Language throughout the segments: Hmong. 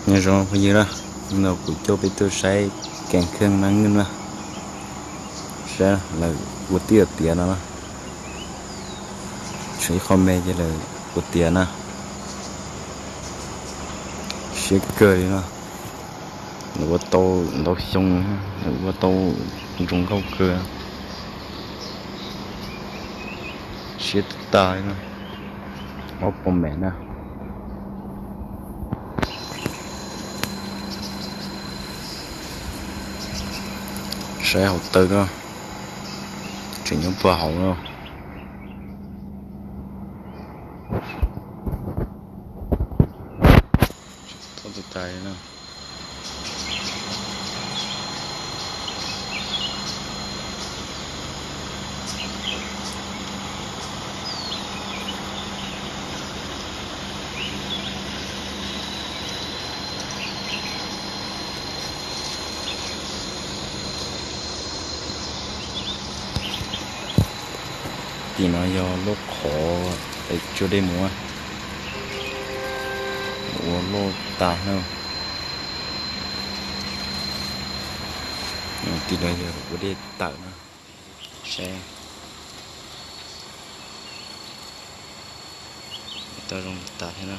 Nyob zoo phooj ywg na, hnub no kuv coj peb tuaj saib kees kheej na, nws na, saib lawv ua tib tiav no na, tshuav ib qho me ces lawv ua tiav na, siab kawg li no, lawv ua tau ntau xyoo, lawv ua tau zoo nkauj kawg, siab tag li no, ob puas mev na. Saib hauv taw no, tseem nyob puag hauv no. Txhob tus tais no. Tim no yog lub qhov es tsuas dej mus, ua loj tas na. Tim no yog ua dej tawm na. Saib, tau zoo tas thiab na.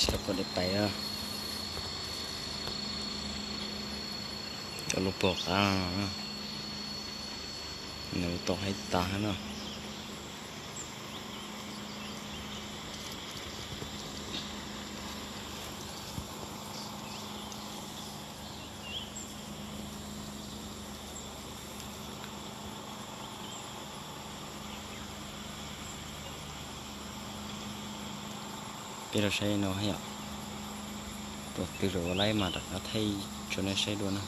Sab puas dej pais, cov lub pom qab, nws tau haib tas na. Peb los saib no yom, tus twg los ua laib mas rov qab thaij tso nej saib dua na.